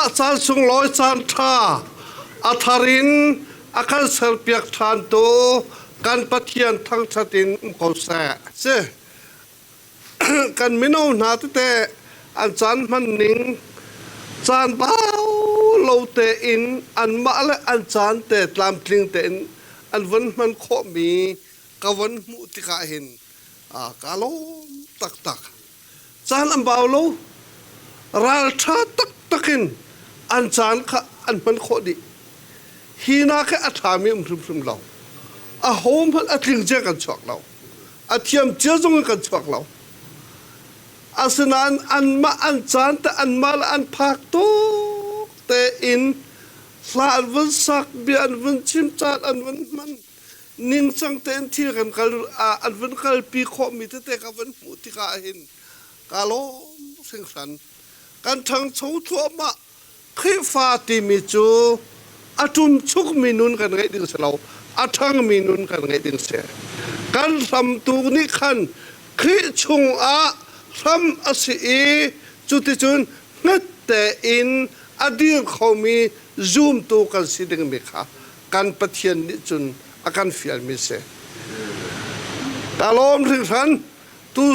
Mah caan sunglawi caan ṭha a thar in a kan serpiak ṭhantu kan Pathian thangṭhat in um ko seh. Si kan mino hna tete an caan hman ning caan bau lo tein anmah le an caan te tlamtling tein an von hman khawhmi ka von hmuh tikah hin kaa lawm taktak. Caan an bau lo. Ralṭha taktak in an caan kha an hman khawh dih. Hi nak hi a ṭhami um hrimhrim lo. Aho hmanh a tling cia kan chuak lo. A thiam cia zong in kan chuak lo. Asinain anmah an caan te anmah le an phak tuk tein hla an vun sak, bia an vun chim, caan an vun hman. Ningcang tein thil kan kal an vun kalpi khawhmi tete ka vun hmuh tikah hin kaa lawm hringhran. Kan ṭhangcho thluahmah. Khrihfa timi cu a ṭumchukmi nun kan ngeih ding si lo, a ṭhangmi nun kan ngeih ding si. Kan hramtu nih khan Khrih chungah hram a si i cuticun hnget tein a dir khomi zumtu kan si dingmi kha kan Pathian nih cun a kan fialmi si. Ka lawm hringhran. Tu.